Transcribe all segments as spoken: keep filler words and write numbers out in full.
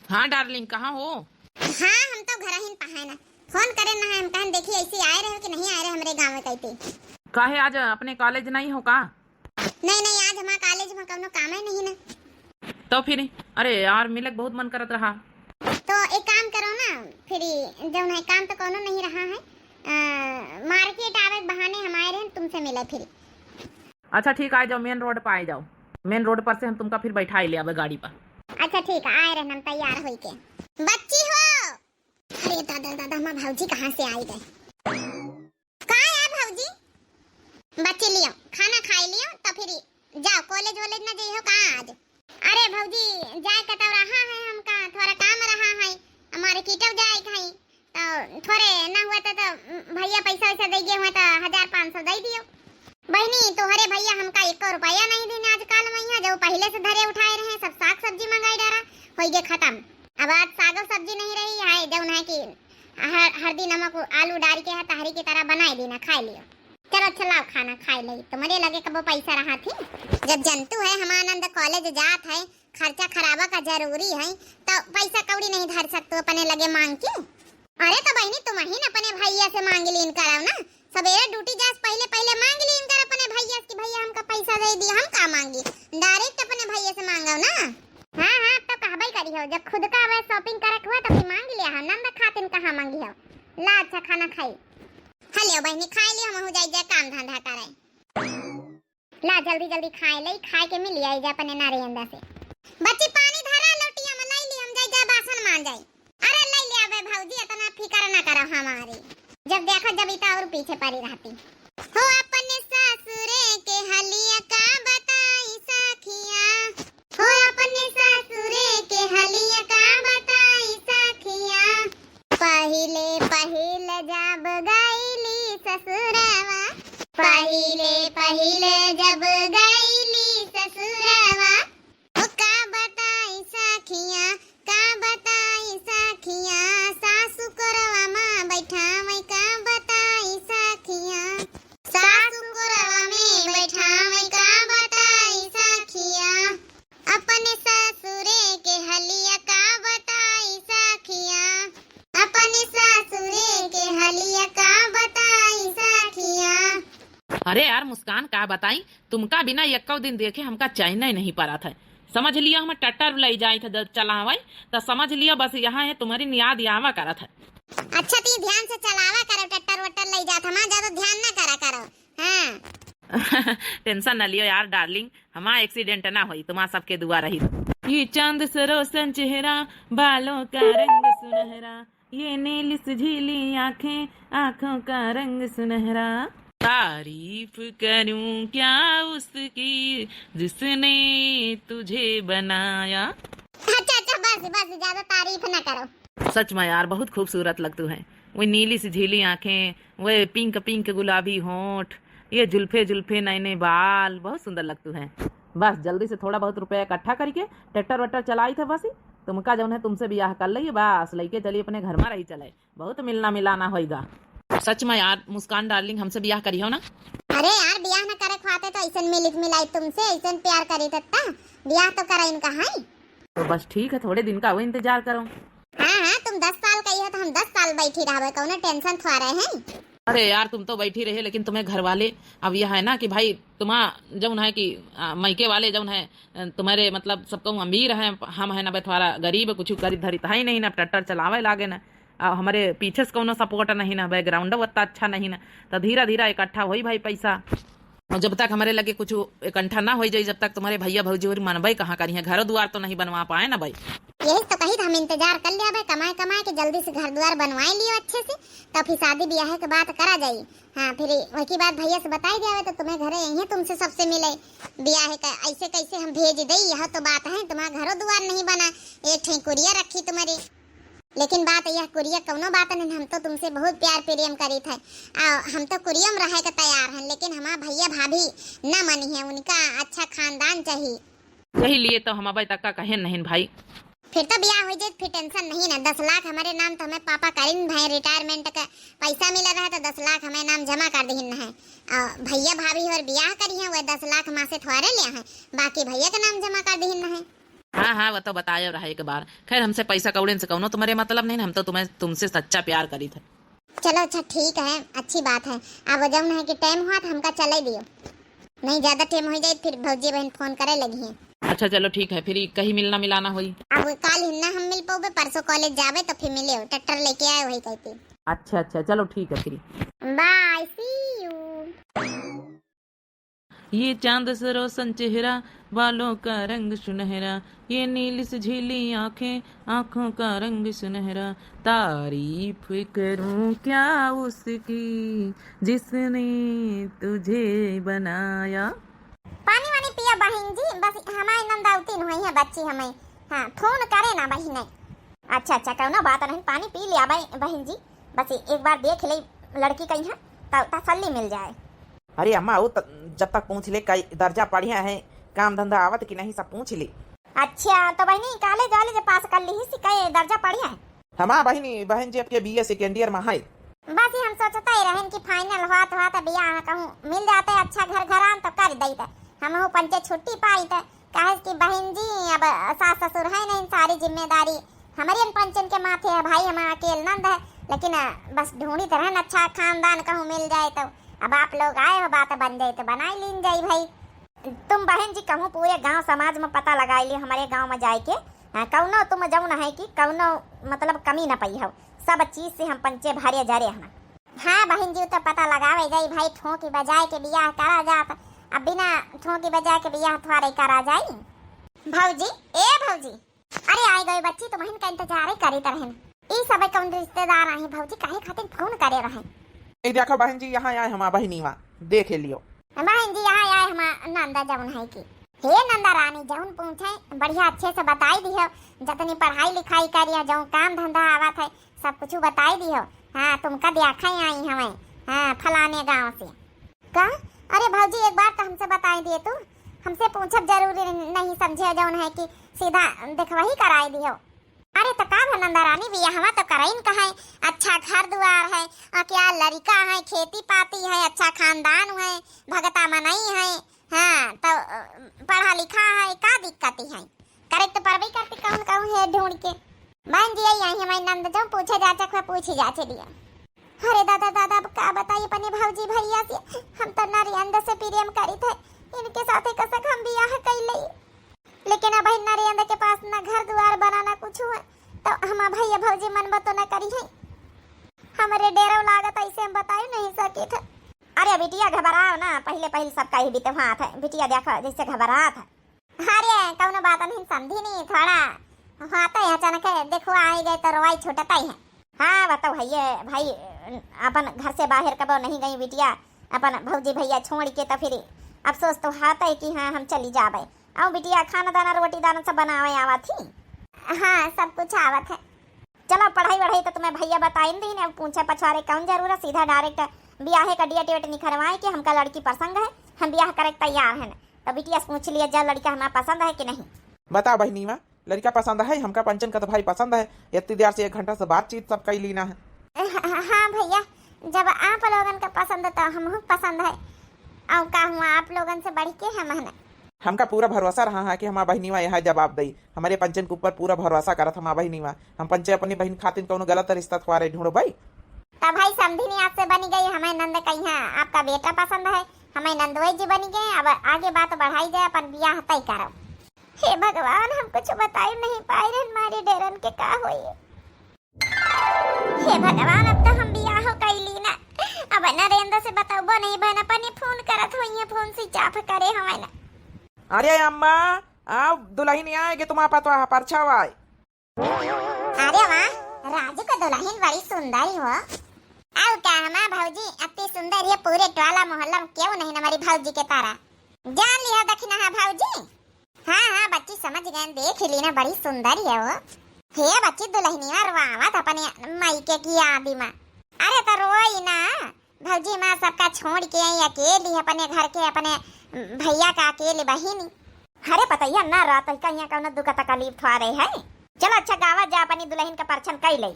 हाँ darling, कहाँ हो? हाँ, हम तो घर ही पहाए ना। फोन करे ना है, हम कहन देखी ऐसे आए रहे हो कि नहीं आए रहे हमरे गाँव में कहते। काहे आज अपने कॉलेज नहीं हो का? नहीं, नहीं, आज हमार कॉलेज में कौनो काम ही नहीं ना। तो फिर, अरे यार, मिले के बहुत मन करत रहा। तो एक काम करो ना, फिर जौन है काम तो कौनो नहीं रहा है, अ, मार्केट आवे के बहाने हम आए रहे तुमसे मिले फिर। अच्छा ठीक, आए जाओ, मेन रोड पर आए जाओ, मेन रोड पर से हम तुमका फिर बैठाए ले आवे गाड़ी पर। अच्छा ठीक, आए रहे, हम तैयार होई के। बच्ची हो, अरे दादा दादा, हमार भौजी कहाँ से आई गए? का है भौजी? बच्ची लियो, खाना खाई लियो तो फिर जाओ, कॉलेज वॉलेज ना जइहो का आज? अरे भौजी, जाए के तो रहा है हमका, थोड़ा काम रहा है, हमारे कीटव जाए के है, तो थोड़े ना हुआ तो, तो भैया पैसा वैसा दे गए हुए तो हजार पाँच सौ दे दियो। बहनी, तोहरे भैया हमका एको रुपया नहीं देने आजकल में, यहाँ जो पहले से धरे उठाए रहे, सब साग सब्जी मंगाई डारा, होई गे खत्म। अब आज सागो सब्जी नहीं रही है, जौन है कि हर, हरदी नमक आलू डाल के है तहरी की तरह बनाए देना, खाए लियो। चलो अच्छा लाओ खाना खाए ले, तुम्हारे लगे कबो पैसा रहा थी। जब जनतू है हमार नंद कॉलेज जात है, खर्चा खराबा का जरूरी है, तो पैसा कौड़ी नहीं धर सकतू अपने लगे मांग के। अरे तो बहनी, तुम ही न अपने भैया से मांग लीन कराओ ना, सवेरे ड्यूटी जास पहले पहले मांग लीन कर अपने भैया से कि भैया हमका पैसा दे दिया, हम का मांगी, डायरेक्ट अपने भैया से मांगो ना। हाँ हाँ, अब तो कहबे करी हो, जब खुद का अब शॉपिंग करे के हुआ तो फिर मांग लिया है, नंद खातिन कहाँ मांगी हो। ला अच्छा खाना खाई। हेलो बहनी, खाई लियो, हम हो जाई जाए काम धंधा करे। ला जल्दी जल्दी खाए ले, खाए के मिल आई जा अपने नारेंदा से। बच्ची पानी धरा लोटिया में, लाई ली हम जाई जा बासन मान जाई। अरे लाई ले अबे भौजी, इतना फिकर ना करो हमारी। जब देखो जब इता और पीछे पड़ी रहती। हो अपने ससुरे के हलिया का बताई सखिया, हो अपने ससुरे के हलिया का बताई सखिया। पहिले पहिले जब गईली ससुरवा, पहिले पहिले जब गईली ससुरवा, ओ का बताई सखिया, का बताई सखिया, सासु कोरवा मा बैठावै, का बताई सखिया, सासु कोरवा में बैठावै, का बताई सखिया। अपने ससुरे के हलिया का बताई सखिया, अपने ससुरे के हलिया का बताई सखिया। अरे यार मुस्कान, का बताई, तुमका बिना यक्को दिन देखे हमका चैन ही नहीं परत है। समझ लियो, हम ट्रैक्टर ले जाइत है जब चलावै, तो समझ लियो बस यहाँ है तुम्हारी याद आवा करत है। अच्छा, ती ध्यान से चलावा करो, ट्रैक्टर वट्टर ले जात हमार ज्यादा ध्यान ना करा करो। हाँ। टेंशन ना लियो यार डार्लिंग, हमार एक्सीडेंट ना होई, तुम्हार सबके दुआ रही। ये चांद सरोसन चेहरा, बालों का रंग सुनहरा, ये नीली सी झीली आंखें, आंखों का रंग सुनहरा। तारीफ करूं क्या उसकी, जिसने तुझे बनाया। अच्छा, अच्छा, बस, बस, ज्यादा तारीफ ना करो। सच में यार, बहुत खूबसूरत लगतू है। वही नीली सी झीली आंखें, वह पिंक पिंक गुलाबी होंठ, ये जुल्फे जुल्फे नैने बाल, बहुत सुंदर लगतू है। बस जल्दी से थोड़ा बहुत रुपया इकट्ठा करिके ट्रैक्टर वैक्टर चलाई थे बस ही। तुमका जौन है तुमसे बियाह कर लइए, बस लइके चली अपने घर में रही चले, बहुत मिलना मिलाना होइगा। सच में यार मुस्कान डार्लिंग, हमसे बियाह करियो ना। अरे यार, बियाह ना करे ख्वाते तो ऐसन मिलित मिलाई तुमसे, ऐसन प्यार करी तत्ता बियाह तो कराइन कहाँ। तो बस ठीक है, थोड़े दिन का वो इंतजार करो। हाँ, हाँ, तुम दस साल का ही हो तो हम दस साल बैठी रहबे, कौनो टेंशन थोड़े है। अरे यार, तुम तो बैठी रहे, लेकिन तुम्हें घर वाले, अब यह है ना कि भाई तुम्हारा जौन है कि, आ, मायके वाले जौन है, अ, तुम्हारे मतलब सब कहूँ अमीर हैं, हम हैं ना बे थोड़ा गरीब, कुछ करी धरी तो है ही नहीं ना, ट्रैक्टर चलावे लागे ना, आ, हमारे पीछे से कौनो सपोर्ट नहीं ना, बैकग्राउंड उतना अच्छा नहीं ना, तो धीरे धीरे इकट्ठा होई भाई पैसा। और जब तक हमारे लगे कुछ इकट्ठा ना हो जाई, जब तक तुम्हारे भैया भौजी और मनबे कहाँ करी हैं, घरों दुआर तो नहीं बनवा पाए ना भाई। यही तो कही था, हम इंतजार कर लिया भाई, कमाए कमाए के जल्दी से घर दुआर बनवाए लियो अच्छे से, तब फिर शादी ब्याह के बात करा जाई। हाँ, फिर वही बात भैया से बताई दिया तो तुम्हें घरे यहीं तुमसे सबसे मिले। ब्याह का ऐसे कैसे हम भेज दे, यह तो बात है, तुम्हारा घरों दुआर नहीं बना, एक ठे कुरिया रखी तुम्हारी। लेकिन बात यह कुरिया कौनो बात नहीं, हम तो तुमसे बहुत प्यार प्रेम करी थे, आ, हम तो कुरिया में रहे के तैयार हैं, लेकिन हमार भैया भाभी न मनी है, उनका अच्छा खानदान चाहिए। यही लिए तो हम अबे तक का कहे नहीं भाई। फिर तो ब्याह हो जाए, फिर टेंशन नहीं ना, दस लाख हमारे नाम तो हमें पापा करिन भाई, रिटायरमेंट का पैसा मिला रहा तो दस लाख हमें नाम जमा कर दिहिन है। आ, भैया भाभी और ब्याह करी हैं, वह दस लाख माँ से थोड़े ले हैं, बाकी भैया के नाम जमा कर दिहिन है। हाँ, हाँ, वो तो बतायो रहा एक बार। खैर, हमसे पैसा कौड़े से कौनो तुम्हरे मतलब नहीं, हम तो तुम्हें, तुमसे सच्चा प्यार करी थे। चलो, अच्छा, ठीक है, अच्छी बात है। अब जौन है कि टाइम हुआ तो हमका चले दियो, नहीं ज्यादा टाइम हो जाए, फिर भौजी बहन फोन करे लगी हैं। अच्छा, चलो, ठीक है, फिर कहीं मिलना मिलाना होई। अब काल हिन्ना हम मिल पौबे, परसों कॉलेज जाबे तो फिर मिले, ट्रैक्टर लेके आए वही कहती। अच्छा, अच्छा, चलो, ठीक है फिर। बाय, सी यू। ये चांद से रोशन चेहरा, बालों का रंग सुनहरा, ये नीली सी झीली आंखें, आंखों का रंग सुनहरा, तारीफ करूं क्या उसकी जिसने तुझे बनाया। पानी वानी पिया बहिन जी, बस हमारे नंदावती नहीं है बच्ची हमें। हाँ, फोन करे ना बहिने। अच्छा, अच्छा, कौनो बात नहीं, पानी पी लिया बहिन जी, बस एक बार देख ले लड़की कहीं है, तब तसल्ली मिल जाए। अरे अम्मा, वो त-, जब तक पूछ ले, कई दर्जा पढ़िया है, काम धंधा आवत कि नहीं, सब पूछ ले। अच्छा, तो बहिनी, कॉलेज वॉलेज पास कर ली सी, कई दर्जा पढ़िया है? हमार बहिनी, बहन जी, आपके बीए सेकेंड ईयर में है। बस ये हम सोचते ही रहन कि फाइनल हुआ तो हुआ, तो बियाह कहूँ मिल जाते, अच्छा घर घरान तो कर देते, हम हूँ पंचे छुट्टी पाई तो। काहे कि बहिन जी, अब सास ससुर है नहीं, सारी जिम्मेदारी हमरे पंचन के माथे है भाई, हम अकेल नंद है, लेकिन अ, बस ढूंढी तो रहन अच्छा खानदान कहूँ मिल जाए तो। अब आप लोग आए हो, बात बन जाए तो बनाई लीन जाई भाई। तुम बहन जी कहूँ पूरे गांव समाज में पता लगाई लियो, हमारे गांव में जाए के, हाँ, कौनो तुम जौन है कि कौनो मतलब कमी न पई हो, सब चीज से हम पंचे भरे जरे हम। हाँ बहिन जी, तो पता लगावे जाई भाई, ठोकी बजाए के बियाह करा जात, अब बिना ठोकी बजाए के बियाह थोड़े करा जाई। भौजी, ए भौजी, अरे आए गए बच्ची, तुम्हन का इंतजार ही करीत रहन। ई सब कौन रिश्तेदार आए भौजी, काहे खातिर फोन करे रहन? ए देखो बहन जी, यहाँ आए हमार बहिनी वा, देखे लियो। बहन जी, यहाँ आए हमार नंदा जौन है की। हे नंदा रानी, जौन पूछे बढ़िया अच्छे से बताई दियो, जतनी पढ़ाई लिखाई करिया, जौन काम धंधा आवत है, सब कुछ बताई दियो। हाँ, तुमका देखा ही आई हमें, हाँ, फलाने गांव से। का? अरे भौजी, एक बार तो हमसे बताई दिए तू, हमसे पूछब जरूरी नहीं समझे, जौन है कि सीधा देखवा ही कराई दियो। अरे तो का भा नंदा रानी, बियाहवा तो कराइन कहे, अच्छा घर दुआर है, अकिया लड़िका है, खेती पाती है, अच्छा खानदान है, भगता मनई है, हाँ, तो अ, पढ़ा लिखा है, का दिक्कत है? करे तो परबे करते, कौन कहूँ है ढूंढ के। बहन जी, यही आई हमारी नंद, जो पूछे जाचक है, पूछी जाचे दिया। अरे दादा, दादा, अब का बताई अपने भौजी भैया से, हम तो नरेंद्र से प्रेम करी थे, इनके साथे कसक हम बियाह कई लई। लेकिन अब नरेंद्र के पास ना घर दुआर बना, ना कुछ है, तो हम भैया भौजी मनबो तो ना करी है। हमरे डेरो लागत, ऐसे हम बताई नहीं सकी थे। अरे बिटिया, घबराओ ना, पहिले पहिले सबका ही बितवात है। बिटिया देखो जैसे घबरात है। अरे कौनो बात नहीं समधिनी, थोड़ा होता है अचानक, देखो आई गए तो रोवाई छूटता ही है। हाँ बताओ है ये भाई, अपन घर से बाहर कबो नहीं गई बिटिया, अपन भौजी भैया छोड़ के, तो फिर अफसोस तो होता है कि हाँ हम चली जाबे। आओ बिटिया, खाना दाना रोटी दाना सब बनावे आवत ही? हाँ, सब कुछ आवत है। चलो, पढ़ाई वढ़ाई तो तुम्हें भैया बताइन दीन, अब पूछे पछवारे कौन जरूरत, सीधा डायरेक्ट बियाहे का डेट वेट निखरवाए कि हमका लड़की पसंद है, हम बियाह करे के तैयार हैं। तो बिटिया से पूछ लिया जा, लड़का हमारा पसंद है कि नहीं। बताओ बहनीवा, लड़का पसंद है हमका, पंचन का तो भाई पसंद है, इतनी देर से एक घंटा से बातचीत सब कई लीना है। हाँ भैया, जब आप लोगन का पसंद है तो हमहू पसंद है, और का हुआ, आप लोगन से बढ़ के हम है ना। हमका पूरा भरोसा रहा है कि हमार बहिनीवा यहाँ जवाब दई। हमरे पंचन के ऊपर पूरा भरोसा करत हमार बहिनीवा। हम पंचे अपनी बहिन खातिर कौनो गलत रिश्ता थोड़े ढूंढो भाई। तब भाई समधिनी आपसे बनी गई, हमें नंद कहिया आपका बेटा पसंद है, हमें नंदोई जी बनी गए। अब आगे बात बढ़ाई जाए, अपन बियाह तय करो। हे भगवान, हम कुछ बताई नहीं पाए रहे, हमारे डेरन के का होई। हे भगवान, अब तो हम बियाह कई ली ना। अब नरेंद्र से बतौबो नहीं बहन, अपने फोन करत होइए, फोन स्विच ऑफ करे हवे ना। अरे अम्मा, आओ दुल्हन आएगी, तुम्हारा पतवा परछावा आए। अरे वाह, राजू का दुल्हन बड़ी सुंदर ही हो। आओ का हमार भौजी अति सुंदर है, पूरे टोला मोहल्ला में क्यों नहीं हमारी भौजी के तारा। जान लिया दखिना है भौजी। हाँ, हाँ, बच्ची समझ गए, देख ही ली ना, बड़ी सुंदर ही है वो। हे बच्ची, दुल्हनिया रोआवत अपने मायके की याद में। अरे तो रोई ना, भौजी माँ सबका छोड़ के आई अकेली अपने घर के, अपने भैया का अकेली बहिनी। अरे पतैया ना रहत है, कहिया कौनो दुख तकलीफ थोड़े है। चलो अच्छा गावा जा, अपनी दुल्हन का परछन कई ले।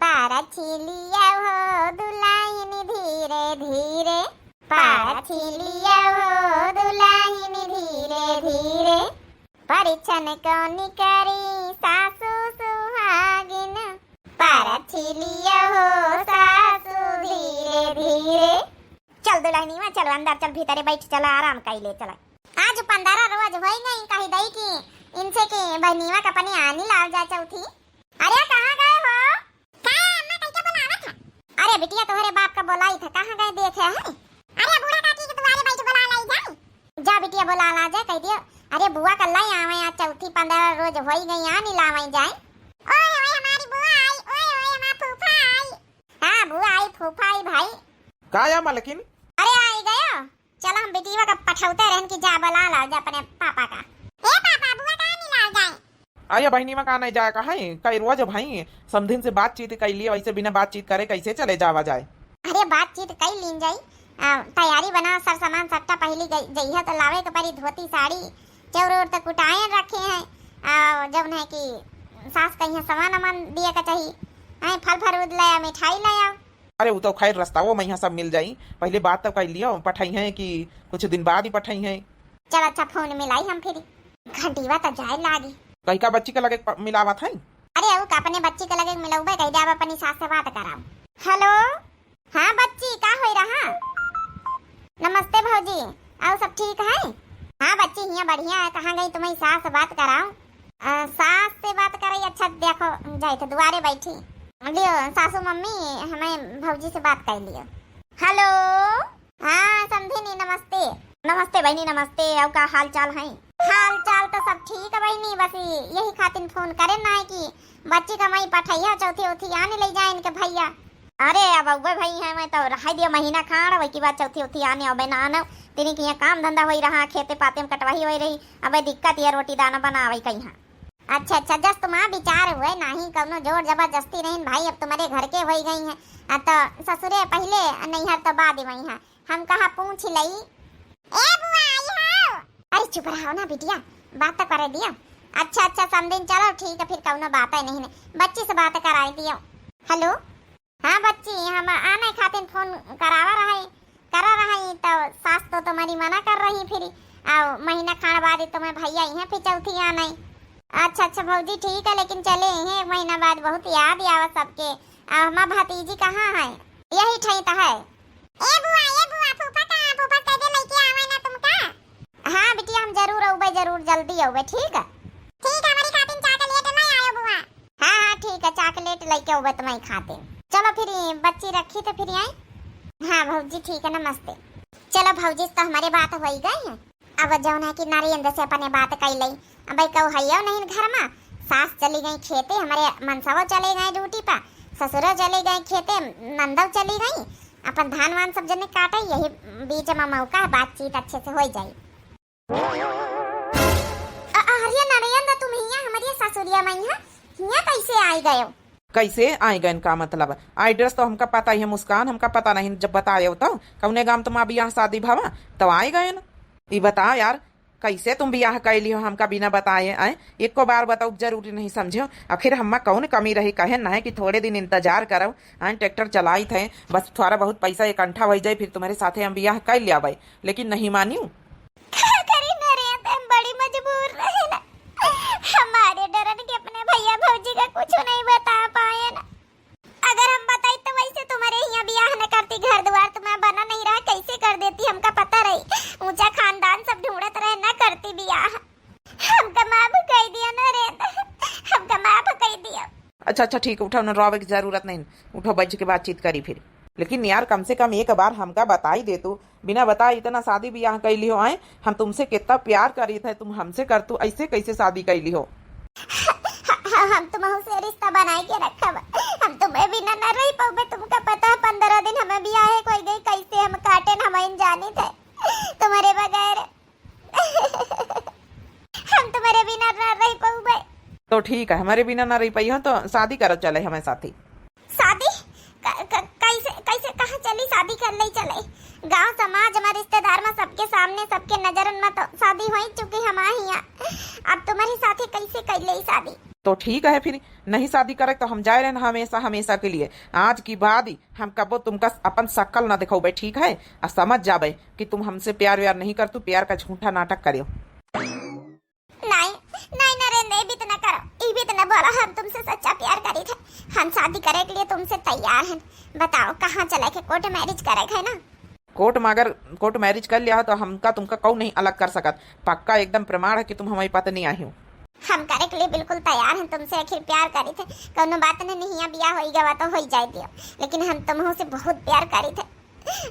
परछी लिया हो दुल्हन धीरे धीरे, परछी लिया हो दुल्हन धीरे धीरे, परीक्षण कौन करी सासू सुहागिन, परछि लियो हो सासू धीरे धीरे। चल दुलहनिया, चल अंदर, चल भीतरे बैठ, चल आराम कइले, चल। आज पंद्रह रोज होइ गई, कहि दई कि इनसे कि बहनिया का अपने आनी लाव जा चौथी। अरे कहाँ गए हो? का अम्मा, कइके बुलावत है? अरे बिटिया, तोहरे बाप का बोलाई था, कहाँ गए देखे है? अरे बूढ़ा काकी के दुआरे बैठ बुला लाई जाए। जा बिटिया, बुला ला जा, कहि दियो, अरे बुआ कल्ला ही आवे, आज चौथी पंद्रह रोज होई गई, आ नहीं लावे जाए। ओए ओए हमारी बुआ आई, ओए ओए हमार फूफा आई। हाँ बुआ आई, फूफा आई भाई। का या मलकिन? अरे आई गयो, चलो हम बिटिया का पठौते रहन कि जा बुला ला जा अपने पापा का। ए पापा, बुआ का नहीं ला जाए? अरे बहिनी, में का नहीं जाए का है? कई रोज भाई समधिन से बातचीत कइ लिए, वैसे बिना बातचीत करे कैसे चले जावा जाए? अरे बातचीत कइ लीन जाई। आ, तैयारी बना, सब सामान सट्टा पहली गई, जइहा तो लावे के परी धोती साड़ी, चौर ओर तो कुटाए रखे हैं। आ, जौन है कि सास कहिया सामान वामान दिए का चाही, हैं, फल फरूद ले आओ, मिठाई ले आओ। अरे उ तो खैर रस्ताओ में यहाँ सब मिल जाई, पहले बात तो कइ लियो, पठाई है कि कुछ दिन बाद ही पठाई है। चल अच्छा, फोन मिलाई हम फिर। घंटीवा त जाए लागी। कहिका बच्ची के लगे प-, मिलावत है? अरे, ऊ का अपने बच्ची के लगे मिलौबे कहि दे, अब अपनी सास से बात कराओ। हेलो, हाँ बच्ची, का होई रहा? नमस्ते भौजी, और सब ठीक है? हाँ बच्ची, हियाँ बढ़िया है। कहाँ गई तुम्हारी सास से बात कराओ? अ, सास से बात करे? अच्छा देखो, जाए थे दुआरे बैठी। लियो सासू मम्मी, हमें भौजी से बात कर लियो। हेलो। हाँ समधिनी, नमस्ते। नमस्ते बहिनी, नमस्ते। अउ का हाल चाल है? हाल चाल तो सब ठीक है बहिनी, बस यही खातिर फोन करे ना है कि बच्ची का माई पठैया चौथी उथी आने ले जाए इनके भैया। अरे अब अउबे भई है, मैं तो रहाई दिया महीना खाड़, वही की बात चौथी उथी आने अबे ना आना। तिनी के यहाँ काम धंधा होई रहा, खेते पाते में कटवाही होई रही, अबे दिक्कत ये रोटी दाना बनावे कहीं। अच्छा अच्छा, जस तुम्हारा विचार हुए, नाही कौनो जोर जबरदस्ती नहीं भाई, अब तुम्हारे घर के होई गई है। अब तो ससुरे पहले, नैहर तो बाद में है। हम कहा पूछ लई। ए बुआ, आई हो? अरे चुप रहो ना बिटिया, बात तो करे दियो। अच्छा अच्छा समधिन, चलो ठीक है, फिर कौनो बात है नहीं, नहीं बच्ची से बात कराई दियो। हेलो। हाँ बच्ची, हम आने खातिर फोन करावा रहे, करा रहे तो सास तो तुम्हारी मना कर रही फिर, और महीना खान बाद ही तुम्हें भैया यहाँ फिर चौथी आने। अच्छा अच्छा भौजी ठीक है, लेकिन चले हैं एक महीना बाद, बहुत याद आवा सबके। और हमार भतीजी कहाँ है? यही ठई तो है। ए बुआ, ए बुआ, फूफा का, फूफा कह दे लेके आवे ना तुमका। हाँ बिटिया, हम जरूर अउबे, जरूर जल्दी अउबे, ठीक है? ठीक है, हमारी खातिर चॉकलेट ले आयो बुआ। हाँ हाँ ठीक है, चॉकलेट लेके अउबे तुम्हारी खातिर। चलो फिर ये बच्ची रखी तो फिर आई। हाँ भौजी ठीक है, नमस्ते। चलो भौजी, तो हमारे बात होई गई है। अब जौन है कि नरेंद्र से अपने बात कई लई, अब कहू हइयो नहीं घर में, सास चली गई खेते, हमारे मनसवो चले गए ड्यूटी पर, ससुरो चले गए खेते, नंदो चली गई, अपन धान वान सब जने काटे, यही बीच में मौका है, बातचीत अच्छे से हो जाई। अ-, अरे नरेंद्र, तुम हियाँ हमारे ससुरिया में हियाँ, हियाँ कैसे आई गयो? कैसे आए गए का मतलब? एड्रेस तो हमका पता ही है मुस्कान, हमका पता नहीं, जब बताए हो तो कौने गांव तुम्हारा बियाह शादी भवा तो आए गए ना। ई बता यार, कैसे तुम बियाह कैली हो हमका बिना बताए? आए एको बार बताओ, जरूरी नहीं समझो। आखिर हम्मा कौन कमी रही, कहे ना है कि थोड़े दिन इंतजार करो, आए ट्रैक्टर चलाई थे, बस थोड़ा बहुत पैसा इकट्ठा हो जाए, फिर तुम्हारे साथे हम बियाह कर लिया भाई, लेकिन नहीं मानियो। का करी नरेंद्र, हम बड़ी मजबूर रहे ना, हमारे डरन के अपने भैया भौजी का कुछ नहीं बता पाए ना। अगर हम बताई तो वैसे तुम्हारे यहाँ बियाह न करती, घर द्वार तुम्हारा बना नहीं रहा, कैसे कर देती, हमका पता रही, ऊंचा खानदान सब ढूंढत रहे, न करती बियाह। हमका माफ कर दिया नरेंद्र, हमका माफ कर दिया। अच्छा अच्छा ठीक, उठो ना, रोवे की जरूरत नहीं, उठो बैठ के बातचीत करी फिर। लेकिन यार कम से कम एक बार हमका बताई दे तू, बिना बताए इतना शादी बियाह कैली हो, आए? हम तुमसे कितना प्यार करी थे, तुम हमसे कर तू ऐसे कैसे शादी कैली हो? हम तुमहू से रिश्ता बनाए के रखब, हम तुम्हें बिना न रह पाऊबे। तुमका पता है पंद्रह दिन हमें बियाहे कोई गई, कैसे हम काटे न हम जानी थे तुम्हारे बगैर। हम तुम्हारे बिना न रह पाऊबे। तो ठीक है, हमारे बिना ना रह पाई हो तो शादी करो चले हमें साथी। शादी? क-, क-, कैसे, कैसे, कहाँ चली शादी कर ले चले? गांव समाज में, रिश्तेदार में, सबके सामने, सबके नजरन में तो शादी हो ही चुकी हमारे यहाँ। अब तुम्हारे साथे कैसे कर ले शादी? तो ठीक है फिर, नहीं शादी करे तो हम जाए रहे ना हमेशा, हमेशा के लिए। आज की बाद ही हम कबो तुमका अपन शक्ल ना दिखाऊबे, ठीक है? और समझ जाबे कि तुम हमसे प्यार व्यार नहीं कर, तू प्यार का झूठा नाटक करियो। नहीं, इतना बोला, हम तुमसे सच्चा प्यार करी थे, हम शादी करे के लिए तुमसे तैयार हैं। बताओ, कहाँ चले के? कोर्ट मैरिज करे के है ना? कोर्ट में अगर कोर्ट मैरिज कर लिया हो तो हमका तुमका कऊ नहीं अलग कर सकत। पक्का एकदम प्रमाण है कि तुम हमारी पत्नी आई हो। हम करे के लिए बिल्कुल तैयार हैं तुमसे, आखिर प्यार करी थे। कौनो बात नहीं, नहीं बियाह होई गवा तो होई जाए दियो, लेकिन हम तुमहू से बहुत प्यार करी थे।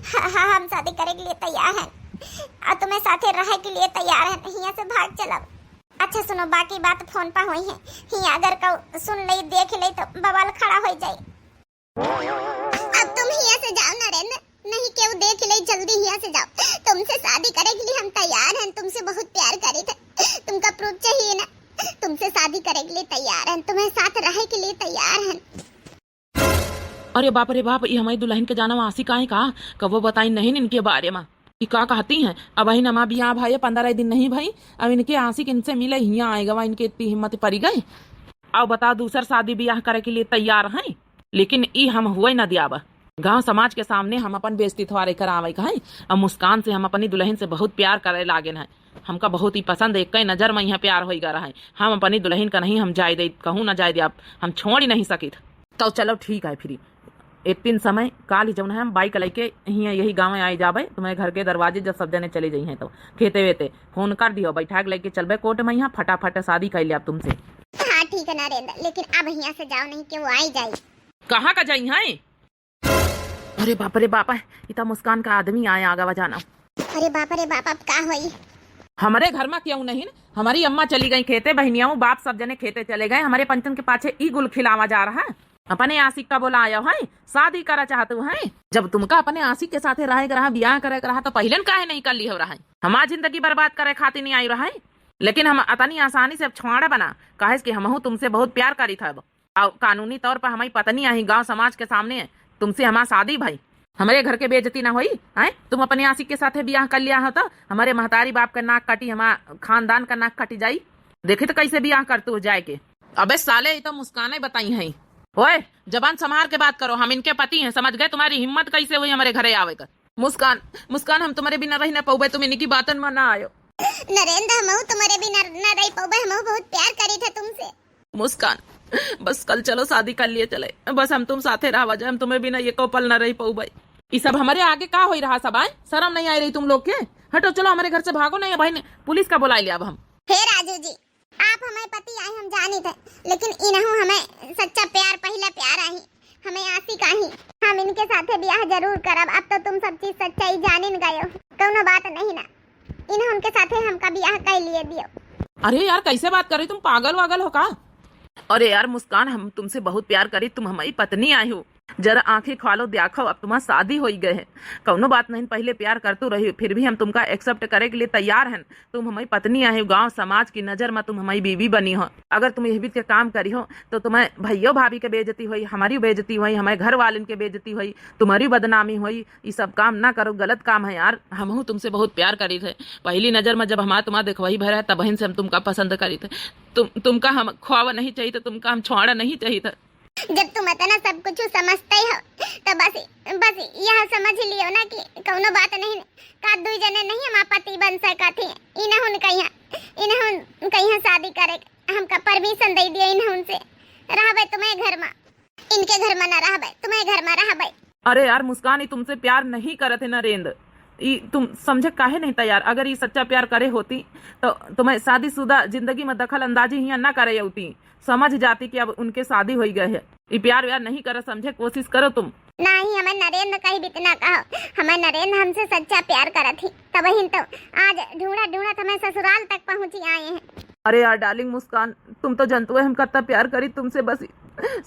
हाँ, हाँ, हम शादी करे के लिए तैयार हैं और तुम्हें साथे रहे के लिए तैयार हैं। हियाँ से भाग चलब। अच्छा सुनो, बाकी बात फोन पर हुई है। हियाँ अगर कऊ सुन ले, देख ले तो बवाल खड़ा हो जाए। अब तुम हियाँ से जाओ नरेंद्र, नहीं केहू देख ले, जल्दी हियाँ से जाओ। तुमसे शादी करे के लिए हम तैयार हैं, तुमसे बहुत प्यार करी थे। तुमका प्रूफ चाहिए ना? तुमसे शादी करे के लिए तैयार हैं, तुम्हें साथ रहे के लिए तैयार हैं। अरे बाप रे बाप, ई हमारी दुल्हन के जानम आशिक आए का? कबो बताई नहीं इनके बारे में। ई का कहती हैं? अब ही नमा बियाह भाई पंद्रह दिन नहीं भाई, अब इनके आशिक इनसे मिले हियाँ आए गवा, इनके इतनी हिम्मत पड़ी गई। अब बता, दूसर शादी बियाह करे के लिए तैयार हैं, लेकिन ई हम हुए न दियाब। गांव समाज के सामने हम अपन बेइज्जती थोड़े करावे का है। अब मुस्कान से हम अपनी दुल्हन से बहुत प्यार करे लागेन है। हमका बहुत ही पसंद है, एक नजर में यहाँ प्यार होई गा रहा है। हम अपनी दुल्हन का नहीं हम जाए दे, कहूँ ना जाए दे, अब हम छोड़ ही नहीं सकित। तो चलो ठीक है फिर, एक दिन समय काल ही जौन है हम बाइक लेके हियाँ यही गाँव आए जाबे, तुम्हारे घर के दरवाजे जब सब जने चले जाई हैं तो खेते वेते फोन कर दियो, बैठा के लेके चलबे कोर्ट में, यहाँ फटाफट शादी कर ले आप तुमसे। हाँ ठीक है नरेंद्र, लेकिन अब यहाँ से जाओ नहीं कि वो आई जाई। कहाँ का जाई हैं? अरे बाप रे बाप, इतना मुस्कान का आदमी आए आगा बजाना। अरे बाप रे बाप, अब का होई? हमारे घर में क्यों नहीं, हमारी अम्मा चली गई खेते, बहनियाऊ बाप सब जने खेते चले गए, हमारे पंचन के पाछे ई गुल खिलावा जा रहा है। अपने आशिक का बोला आयो है, शादी करा चाहतू है। जब तुमका अपने आशिक के साथे रहे के रहा, बियाह करे के रहा, तो पहले न काहे नहीं कर ली हो रहा है? हमार जिंदगी बर्बाद करे खातिर नहीं आई रहा है, लेकिन हम अतनी आसानी से अब छोड़ा बना, काहे कि हमहू तुमसे बहुत प्यार करी था। अब कानूनी तौर पर हमारी पत्नी आई गांव समाज के सामने, तुमसे हमार शादी भाई, हमारे घर के बेइज्जती ना होई। हैं, तुम अपने आशिक के साथे बियाह कर लिया हो तो हमारे महतारी बाप का नाक कटी, हमार खानदान का नाक कटी जाई। देखी तो कैसे बियाह करतू जाए के। अबे साले, ये तो मुस्काने बताई हैं। ओए, जबान संभार के बात करो, हम इनके पति हैं, समझ गए? तुम्हारी हिम्मत कैसे हुई हमारे घरे आवे का? मुस्कान, मुस्कान, हम तुम्हारे बिना रह ना पउबे, तुम इनकी बातन में ना आयो। नरेंद्र, हमहू तुम्हारे बिना न रह पउबे, हमहू बहुत प्यार करी थे तुमसे। मुस्कान, बस कल चलो शादी कर लिए चले, बस हम तुम साथे रहा जाए, हम तुम्हें बिना एको पल न रह पउबे। ई सब हमारे आगे का होई रहा सब, आए? शर्म नहीं आई रही तुम लोग के? हटो, चलो हमारे घर से भागो, नहीं भाई ने पुलिस का बुला लिया अब हम। हे राजू जी, आप हमारे पति आए हम जानी थे, लेकिन इनहू हमें सच्चा प्यार, पहला प्यार आही, हमें आशिक आही। हम इनके साथे ब्याह जरूर करब। अब तो तुम सब चीज सच्चाई जानिन गयो, कौनो बात नहीं ना। इन्हें उनके साथे हमका ब्याह कर लिए दियो। अरे यार, कैसे बात कर रही तुम, पागल वागल हो का? अरे यार मुस्कान, हम तुमसे बहुत प्यार करी, तुम हमारी पत्नी आई हो। जरा आंखें खोलो, देखो, अब तुम्हार शादी होई गए है। कौनो बात नहीं, पहले प्यार करतू रही, फिर भी हम तुमका एक्सेप्ट करे के लिए तैयार हैं। तुम हमारी पत्नी आई हो, गांव समाज की नजर में तुम हमारी बीवी बनी हो। अगर तुम यह बीच के काम करी हो तो तुम्हें भैयो भाभी के बेइज्जती होई, हमारी बेइज्जती होई, हमारे घर वालन के बेइज्जती होई, तुम्हारी बदनामी होई। ई सब काम ना करो, गलत काम है यार। हमहू तुमसे बहुत प्यार करी थे, पहली नजर में जब हमार तुम्हार देखवही भरा है तबहिन से हम तुमका पसंद करी थे। तुम तुमका हम खोवा नहीं चाहिए, तुमका हम छोड़ा नहीं चाहिए। जब तुम इतना सब कुछ समझते हो तो बस, बस यह समझ लियो ना कि कौनो बात नहीं, का दुई जने नहीं हमार पति बन सकत ही। इन्हें उनका यहाँ, इन्हें उनका यहाँ शादी करे हमका परमिशन दे दिया, इन्हें उनसे रहबे तुम्हें घर में, इनके घर में ना रहबे, तुम्हें घर में रहबे। अरे यार मुस्कान, ई तुमसे प्यार नहीं करत है नरेंद्र, ई तुम समझे काहे नहीं तैयार? अगर ई सच्चा प्यार करे होती तो तुम्हें शादीशुदा जिंदगी में दखल अंदाजी हियाँ ना करे होती। समझ जाती कि अब उनके शादी होई गए है। ई प्यार व्यार नहीं करत, समझे कोशिश करो तुम। नहीं, हमें नरेंद्र कहीं भी इतना कहो, हमें नरेंद्र हमसे सच्चा प्यार करत ही, तबहिन तो आज ढूंढत ढूंढत हमें ससुराल तक पहुँची आए हैं। अरे यार डार्लिंग मुस्कान, तुम तो जनतुए हम कितना प्यार करी तुमसे। बस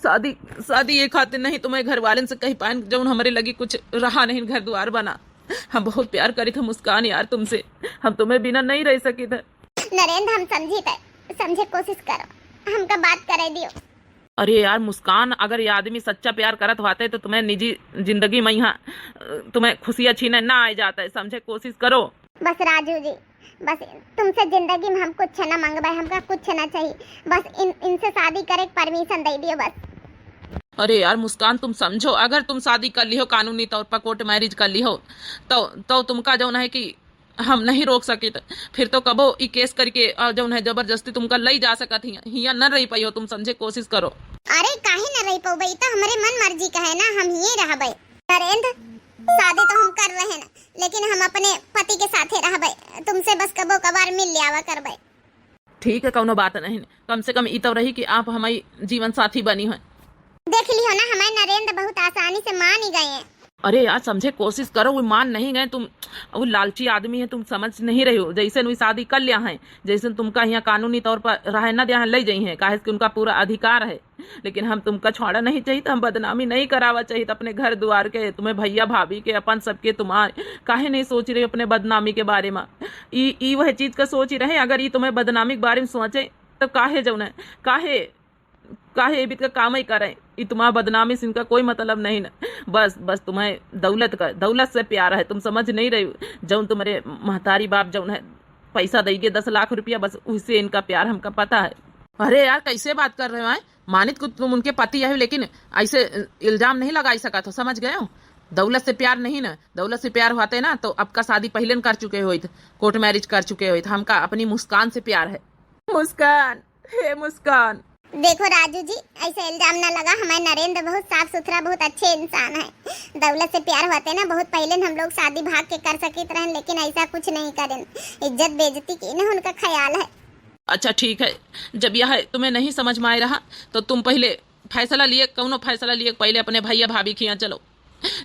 शादी, शादी ये खातिर नहीं तुम्हें घर वालन से कही पाएन, जौन हमारे लगी कुछ रहा नहीं घर द्वार बना। हम बहुत प्यार करी थे मुस्कान यार तुमसे, हम तुम्हें बिना नहीं रह सकी थे। नरेंद्र, हम समझी थे, समझे कोशिश करो, हमका बात करे दियो। अरे यार मुस्कान, अगर ये आदमी सच्चा प्यार करत होते तो तुम्हें निजी जिंदगी में यहाँ, अ, तुम्हें खुशियाँ छीने ना आए जाते, समझे कोशिश करो। बस राजू जी, बस तुमसे जिंदगी में हम कुछ ना मंगबे, हमका कुछ ना चाहिए, बस इन, इनसे शादी करे के परमिशन दे दियो बस। अरे यार मुस्कान, तुम समझो, अगर तुम शादी कर लिहो, कानूनी तौर पर कोर्ट मैरिज कर लिहो, तो, तो तुमका जौन है कि हम नहीं रोक सकित। फिर तो कबो ई केस करके, अ, जौन है, जबरदस्ती तुमका लई जा सकत हिया। हिया न रही पाई हो तुम, समझे कोशिश करो। अरे, काहे न रही पउबे? ई तो हमरे मन मर्जी का है ना, हम हिये रहबे। नरेंद्र, शादी तो हम कर रहे हैं, लेकिन हम अपने पति के साथे रहबे। तुमसे बस कबो कभार मिल लियावा करबे। ठीक है, कौनो बात नहीं, कम से कम ई तो रही कि आप हमारी जीवन साथी बनी हैं। देख लियो ना, हमारे नरेंद्र बहुत आसानी से मान ही गए हैं। अरे यार, समझे कोशिश करो, वो मान नहीं गए। तुम, वो लालची आदमी है, तुम समझ नहीं रहे हो। जैसे वो शादी कर लिया है, जैसे तुमका यहाँ कानूनी तौर पर रहे ना दिया है, ले जाई है, काहे कि उनका पूरा अधिकार है। लेकिन हम तुमका छोड़ा नहीं चाहिए, हम बदनामी नहीं करावा चाहिए अपने घर द्वार के, तुम्हें भैया भाभी के, अपन सबके, तुम्हारे। काहे नहीं सोच रहे अपने बदनामी के बारे में? ई, ई वह चीज का सोच ही रहे, अगर ई तुम्हें बदनामी के बारे में सोचे तो काहे जौन है, काहे, काहे एबित का काम ही करें? ई तुम्हारा बदनामी से इनका कोई मतलब नहीं ना। बस, बस तुम्हें दौलत का, दौलत से प्यार है, तुम समझ नहीं रही हो। जौन तुम्हारे महतारी बाप जौन है पैसा देंगे दस लाख रुपया, बस उससे इनका प्यार हमका पता है। अरे यार, कैसे बात कर रहे हो, हैं? मानित को तुम उनके पति है, लेकिन ऐसे इल्जाम नहीं लगा सकत हो, समझ गए हो? दौलत से प्यार नहीं ना, दौलत से प्यार होते ना तो आपका शादी पहले न कर चुके होइत, कोर्ट मैरिज कर चुके होइत। हमका अपनी मुस्कान से प्यार है। मुस्कान, हे मुस्कान। देखो राजू जी, ऐसे इल्जाम ना लगा। हमारे नरेंद्र बहुत साफ सुथरा, बहुत अच्छे इंसान है। दौलत से प्यार होते ना, बहुत पहले हम लोग शादी भाग के कर सकित रहन, लेकिन ऐसा कुछ नहीं करें। इज्जत बेइज्जती की ना उनका ख्याल है। अच्छा ठीक है, जब यह तुम्हें नहीं समझ में आ रहा तो तुम पहले फैसला लिए, कौनो फैसला लिए पहले अपने भैया भाभी के यहाँ चलो,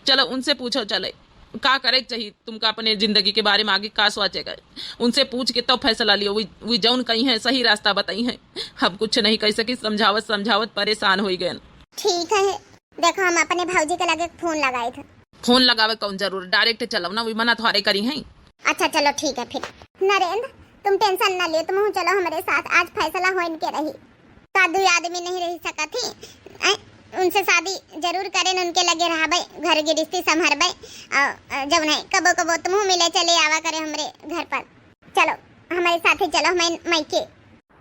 चलो उनसे पूछो, चले का करे के चाहिए तुमका अपने जिंदगी के बारे में, आगे का सोचे के, उनसे पूछ के तब फैसला लियो। वी, वी जौन कही है सही रास्ता बताई है, हम कुछ नहीं कह सकी, समझावत समझावत परेशान हो गए। ठीक है, देखो हम अपने भौजी के लगे फोन लगाए थे। फोन लगावे कौन जरूर, डायरेक्ट चलो ना, वी मना थोड़े करी है। अच्छा चलो ठीक है फिर। नरेंद्र, तुम टेंशन ना लियो, तुम चलो हमारे साथ, आज फैसला हो इनके रही। का दुई आदमी नहीं रह सकत ही? ऐं, उनसे शादी जरूर करें, उनके लगे रहबे, घर गिरस्ती संभरबे, अ, अ, जब नहीं कबो कबो तुमहू मिले चले आवा करे हमरे घर पर। चलो, हमारे साथे चलो, हमारे मायके।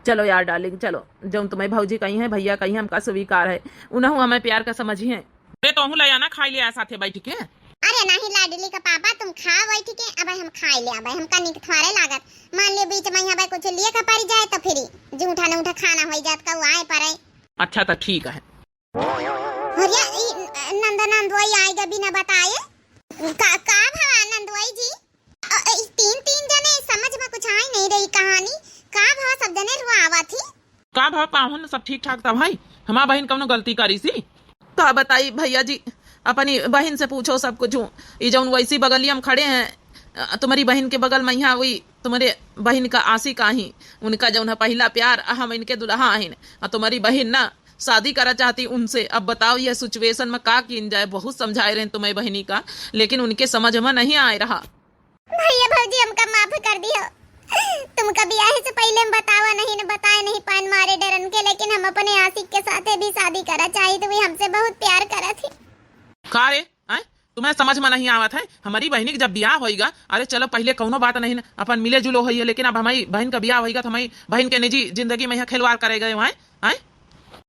चलो यार डार्लिंग, चलो, जौन तुम्हें भौजी कही है, भैया कही है, हमका स्वीकार है, उनहू हमें प्यार का समझी है। अरे तोहू ले आना, खाई ले आ साथे बैठ के। अरे नहीं लाडली का पापा, तुम खाओ बैठ के, अब हम खाई ले, अब हमका निक थोड़े लागत। मान लियो बीच में यहाँ पे कुछ लिए का पड़ जाए तो फिर जूठा न उठा खाना हो जात का आए पड़े। अच्छा तो ठीक है। अरे ई नंद नंदोई आएगा बिना बताए। का, का भवा नंदोई जी? अ, अ, ई तीन, तीन जने समझ में कुछ आई नहीं रही कहानी। का भवा सब जने रुआ आवा थी? का भवा पाहुन सब ठीक ठाक था भाई? हमार बहिन कौनो गलती करी सी? का बताई भैया जी, अपनी बहिन से पूछो सब कुछ। ई जौन वैसी बगलिया में खड़े हैं, अ, तुम्हारी बहिन के बगल में यहाँ हुई, तुम्हारे बहिन का आशिक आही, उनका जौन है पहिला प्यार, आ हम इनके दुल्हा आहिन, आ तुम्हारी बहिन ना शादी करा चाहती उनसे। अब बताओ यह सिचुएशन में का कीन जाए, बहुत समझाए रहे तुम्हारी बहिनी का, लेकिन उनके समझ में नहीं आए रहा। भैया भौजी हमका माफ कर दियो, तुमका बियाहे से पहले हम बतावा नहीं न, बताए नहीं पान मारे डरन के, लेकिन हम अपने आशिक के साथे भी शादी करा चाहित, वी हमसे बहुत प्यार करत ही। का रे, आय? तुम्हें समझ में नहीं आवत है? हमारी बहिनी के जब बियाह होइगा, अरे चलो पहले कौनो बात नहीं न, अपन मिले जुलो होइए, लेकिन अब हमारी बहिन का बियाह होइगा तो हमारी बहिन के निजी जिंदगी में यहाँ खिलवाड़ करे गए हो, आय?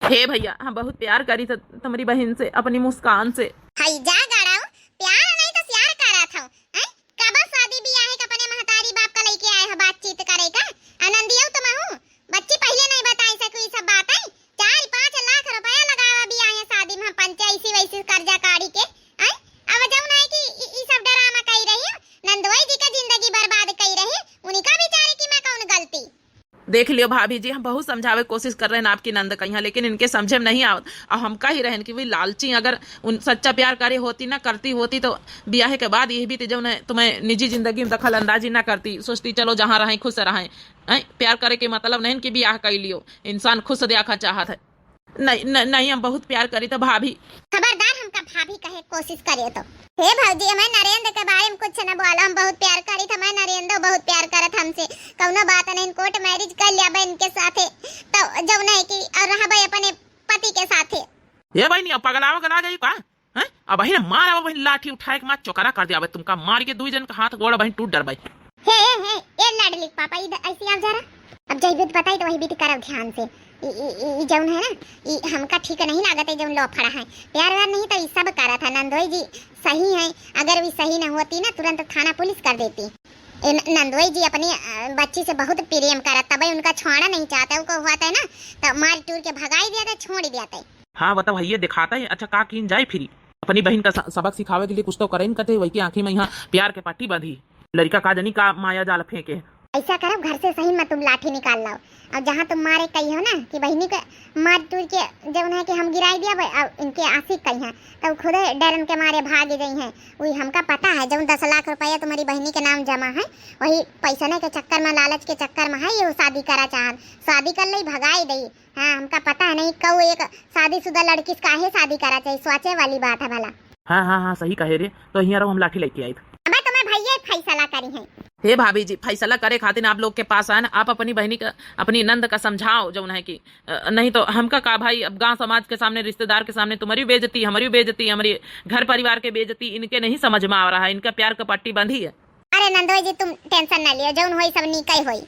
हे भैया, हम बहुत प्यार करी थ-, तुम्हारी बहिन से, अपनी मुस्कान से। हई जा गड़ाऊ, प्यार नहीं तो सियार करा था, हैं? कब शादी बियाह के अपने महतारी बाप का लेके आए हो बातचीत करे का? आनंदियो तुम हूँ, बच्ची पहले नहीं बताई सको ई सब बात है। चार पाँच लाख रुपया लगावा बियाह शादी में, पंचे ऐसी वैसी कर्जा काढ़ी के, हैं? अब जौन है कि ई, ई सब ड्रामा कही रही हो, नंदोई जी का जिंदगी बर्बाद कही रही, उनका बेचारे की मैं कौन गलती? देख लियो भाभी जी, हम बहुत समझावे कोशिश कर रहे हैं आपकी नंद कहिया, लेकिन इनके समझे में नहीं आवत। और हम कही रहे हैं कि वी लालची, अगर उन सच्चा प्यार करे होती ना, करती होती तो बियाह के बाद यही भी जौन है तुम्हें निजी जिंदगी में दखल अंदाजी ना करती, सोचती चलो जहाँ रहें खुश रहें। हैं? प्यार करे के मतलब नहीं कि बियाह कर लियो, इंसान खुश देखा चाहत है। नहीं, न-, नहीं, हम बहुत प्यार करी तो भाभी। खबरदार हमका भाभी कहे कोशिश करे तो। हे भौजी, हमें नरेंद्र के बारे में कुछ न बोलो, हम बहुत प्यार करी तो, हमें नरेंद्र बहुत प्यार करत हमसे, कौनो बात नहीं, कोर्ट मैरिज कर लिया बहन के साथे, तो जौन है कि और रहबे अपने पति के साथे। ये बहनी, अब पगला वगला गई का? हैं? अब बहिन मार, अब बहिन लाठी उठाए के मार चोकरा कर दिया, अब तुमका मार के दुई जन का हाथ गोड़ बहिन टूट डरबे। हे, हे, हे, ए लाडली के पापा, इधर ऐसे आओ जरा। अब जय बीत बताई तो वही बीत करब ध्यान से। ई, ई, ई, ई जौन है ना, ई हमका ठीक नहीं लागत है, जौन लफड़ा है। प्यार व्यार नहीं तो ई सब करत है। नंदोई जी सही है, अगर वी सही न होती ना, तुरंत थाना पुलिस कर देती। ए, न-, नंदोई जी अपनी, अ, बच्ची से बहुत प्रेम करत, तबे उनका छोड़ा नहीं चाहते, उनको हुआ था ना, तो मार टूर के भगाई दिया था, छोड़ दिया था। हाँ, बताओ, ये दिखाता है। अच्छा, का कीन जाए फिरी? अपनी बहिन का स-, सबक सिखावे के लिए कुछ तो करे न करते, वही की आँखी में यहाँ प्यार के पट्टी बांधी। लड़का का जनी का माया जाल फेंके। ऐसा करब, घर से सही में तुम लाठी निकाल लाओ, और जहाँ तुम मारे कही हो ना कि बहिनी के मार टूर के जौन है कि हम गिराई दिया भाई, और इनके आशिक कही हैं, तब खुदे डरन के मारे भाग गई हैं। वही हमका पता है, जौन दस लाख रुपया तुम्हारी बहिनी के नाम जमा है, वही पैसने के चक्कर में, लालच के चक्कर में है, ये शादी करा चाहन, शादी कर ले, भगाई दई। हाँ, हमका पता है नहीं, कऊ एक शादीशुदा लड़की से काहे शादी करा चाहिए, सोचे वाली बात है भला। हाँ, हाँ, हाँ, सही कहे रे। तो हियाँ रहो, हम लाठी लेके आए। अब तुम्हें भैया फैसला करी है। हे भाभी जी, फैसला करे खातिर आप लोग के पास आए ना, आप अपनी बहिनी का, अपनी नंद का समझाओ, जौन है कि, अ, नहीं तो हमका का भाई, अब गांव समाज के सामने, रिश्तेदार के सामने तुम्हारी बेइज्जती, हमारी बेइज्जती, हमारी घर परिवार के बेइज्जती, इनके नहीं समझ में आ रहा है, इनका प्यार का पट्टी बंधी है। अरे नंदोई जी, तुम tension ना लियो, जौन होई सब नीके होई।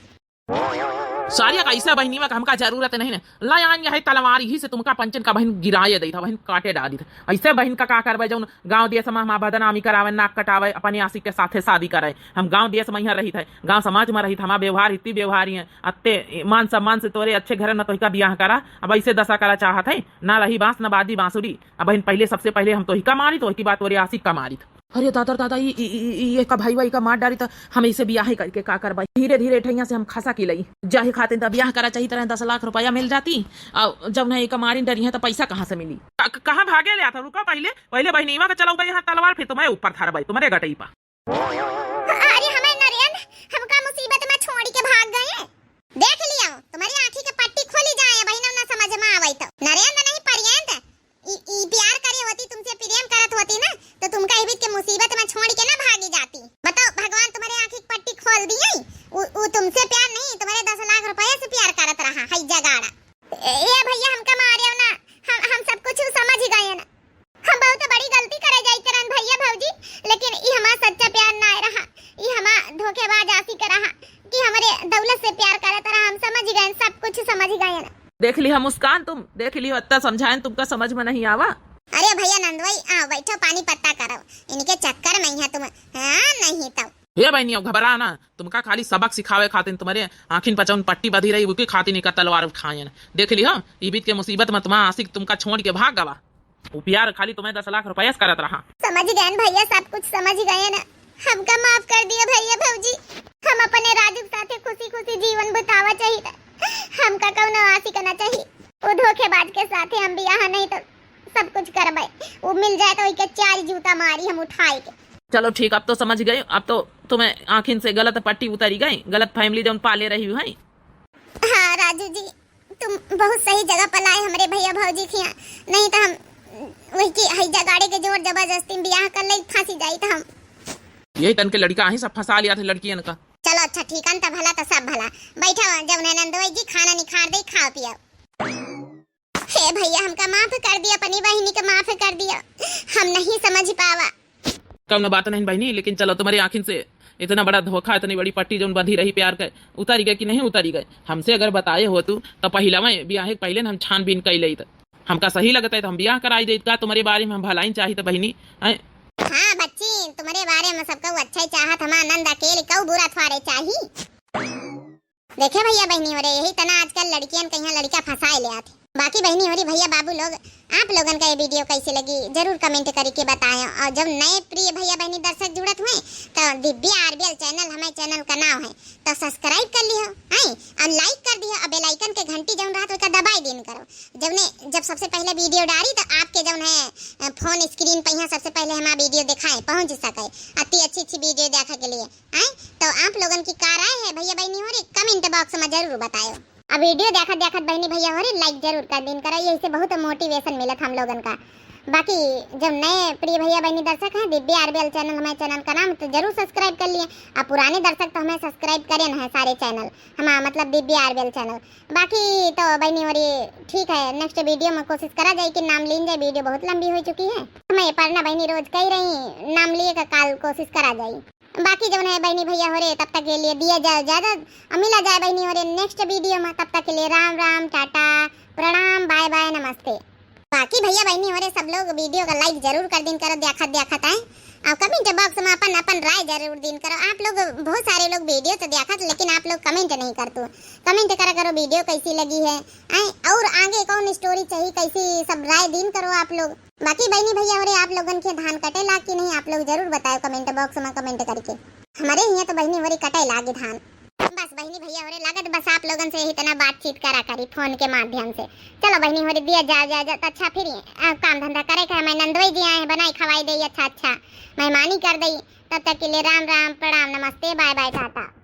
सारिया का ऐसा बहिनी में हमका जरूरत नहीं ना। ला आन यही तलवार, यही से तुमका पंचन का बहिन गिराए देता, बहिन काटे डाली था। ऐसे बहिन का का करबे, जौन गांव देश में हमार बदनामी करावे, नाक कटावे, अपने आशिक के साथे शादी करे। हम गांव देश में यहाँ रहित है, गांव समाज में रहित, हमार व्यवहार इतनी व्यवहारी है, अत्ते मान सम्मान से तोरे अच्छे घर में तोहिका बियाह करा। अब ऐसे दशा करा चाहत है, ना रही बांस ना बाजी बांसुरी। अब बहिन पहले, सबसे पहले हम तोहिका मारी, तोहिकी बाद तोरे आशिक का मारी। अरे दादा, दादा, ई, ई, ई, ई, एका भाई, भाई का मार डारी त हम इसे बियाह करके का करबा? धीरे धीरे ठैया से हम खसा की लई। जाहे खातिर त बियाह करा चाहिए, तरह दस लाख रुपया मिल जाती। और जब ना एका मारिन डरी है त पैसा कहाँ से मिली? क-, क-, कहाँ भागे ले आता? रुका पहले, पहले बहिनीवा के चलाओ भाई यहाँ तलवार, फिर तुम्हारे ऊपर धरबाई, तुम्हारे गटई पा। अरे हमें नरेंद्र, हमका मुसीबत में छोड़ के भाग गए। देख लियो, तुम्हारी आँखी के पट्टी खोली जाए, बहिन ना समझ में आवे तो। नरेंद्र नहीं, परियंत, ई, ई प्यार करे होती, तुमसे प्रेम करत होती ना, तो तुमका इबित के मुसीबत में छोड़ के ना भागी जाती। बताओ, भगवान तुम्हारे आँखी की पट्टी खोल दिए। उ, उ तुमसे प्यार नहीं, तुम्हारे दस लाख रुपया से प्यार करत रहा है जगाड़ा। ए, ए भैया, हमका मारियो ना, हम, हम सब कुछ समझ गए ना। हम बहुत बड़ी गलती करे जाइत रहन भैया भौजी, लेकिन ई हमार सच्चा प्यार ना रहा, ई हमार धोखेबाज आशिक रहा कि हमरे दौलत से प्यार करत रहा। हम समझ गए, सब कुछ समझ गए ना। देख ली हम मुस्कान, तुम देख ली हो, इतना समझाएन, तुमका समझ में नहीं आवा। अरे भैया नंदवाई, आओ बैठो, पानी पत्ता करो, इनके चक्कर में यहाँ तुम, हाँ, नहीं तो। हे बहनी, अब घबरा ना, तुमका खाली सबक सिखावे खातिर तुम्हारे आँखिन पर जौन पट्टी बधी रही, उके खातिर इनका तलवार उठाएन। देख ली हो, इबित के मुसीबत में तुम्हारा आशिक तुमका छोड़ के भाग गवा। वो प्यार खाली तुम्हें दस लाख रुपया से करत रहा। समझ गए न भैया, सब कुछ समझ गए न। हमका माफ कर दिया भैया भौजी, हम अपने राजू के साथे खुशी खुशी जीवन बितावा चाहिए। हमका कौनो आशिक ना चाहिए। वो धोखेबाज के साथे हम बियाह नहीं तो सब कुछ करबे। वो मिल जाए तो ओके चार जूता मारी हम उठाए के। चलो ठीक, अब तो समझ गए, अब तो तुम्हें आँखिन से गलत पट्टी उतरी गई, गलत family जौन पाले रही है। हाँ राजू जी, तुम बहुत सही जगह पर लाए हमरे भैया भौजी खिया, नहीं तो हम वही की हई जगाड़े के जोर जबरदस्ती में बियाह कर ले, फांसी जाई तो हम। यही तन के लड़का ही सब फंसा लिया था लड़कियन का। चलो अच्छा ठीक है, त भला तो सब भला। बैठा जब नंदोई जी खाना निखार दे, खाओ पियो। हे भैया, हमका माफ कर दिया, अपनी बहिनी के माफ कर दिया, हम नहीं समझ पावा। कौनो बात नहीं बहिनी, लेकिन चलो तुम्हारी आँखिन से इतना बड़ा धोखा, इतनी बड़ी पट्टी जौन बंधी रही प्यार के, उतारी गए कि नहीं उतारी गए? हमसे अगर बताए हो तू तो पहिलवा बियाह के पहले न हम छानबीन कई लेत। हमका सही लगता है तो हम बियाह कराई देत का? तुम्हारे बारे में हम भलाई चाहित बहिनी, हैं? हाँ बच्ची, तुम्हारे बारे में सबका अच्छा ही चाहत, हमार नंद अकेले कऊ बुरा थ्वारे चाही। देखे भैया बहिनी हो रे, यही तना आजकल लड़कियन के यहाँ लड़का फंसाए ले आते। बाकी बहिनी हो री, भैया बाबू लोग, आप लोगन का ये video कैसे लगी जरूर comment करके बताएं। और जब नए प्रिय भैया बहिनी दर्शक जुड़त हुए तो दिव्या आरबीएल channel हमारे channel का नाम है, तो subscribe कर लियो, हैं, और like कर दियो, और bell icon के घंटी जौन रहत ओका दबाई दिन करो। जब ने, जब सबसे पहले video डाली तो आपके जौन है, अ, phone screen पे यहाँ सबसे पहले हमारा video दिखाए पहुँच सके अति अच्छी अच्छी video देखे के लिए। आए, तो आप लोगन की का राय है भैया बहिनी हो रे, comment box में जरूर बतायो। अब video देखत देखत बहिनी भैया हो रे like जरूर कर दिन करो, यही से बहुत motivation मिलत हम लोगन का। बाकी जब नए प्रिय भैया बहिनी दर्शक हैं, दिव्या आरबीएल channel हमारे channel का नाम, तो जरूर subscribe कर लिए। अब पुराने दर्शक तो हमें subscribe करे न है सारे channel, हमारा मतलब दिव्या आरबीएल channel। बाकी तो बहिनी हो रे ठीक है, next video में कोशिश करा जाए कि नाम लीन जाए, video बहुत लंबी हो चुकी है, हमें पढ़ना बहिनी रोज कही रही, नाम लिए का काल कोशिश करा जाए। बाकी जौन है बहिनी भैया हो रे, तब तक के लिए दिया जाए इजाजत, और मिला जाए बहिनी हो रे next video में। तब तक के लिए राम राम, टाटा, प्रणाम, bye bye, नमस्ते। बाकी भइया बहिनी होरे सब लोग video का like जरूर कर दिन करो, देखत देखत आए। और comment box में अपन अपन राय जरूर दिन करो। आप लोग बहुत सारे लोग video तो देखत, लेकिन आप लोग comment नहीं करतू। Comment करा करो video कैसी लगी है, आए, और आगे कौन story चाहिए, कैसी, सब राय दिन करो आप लोग। बाकी बहिनी भइया होरे आप लोगन के धान कटे लाग कि नहीं, आप लोग जरूर बताओ comment box में comment करके। हमारे हियाँ तो बहिनी होरे कटे लागे धान। बस बहिनी भइया होरे लागत बस आप लोगन से इतना बातचीत करा करी phone के माध्यम से। चलो बहिनी होरे दिया जा, जा, जा, तो अच्छा फिर, आ, काम धंधा करे का, मैं नंदोई जी आए हैं, बनाई खवाई दे अच्छा अच्छा, मेहमानी कर दे। तब तक के लिए राम राम, प्रणाम, नमस्ते, bye bye, टाटा।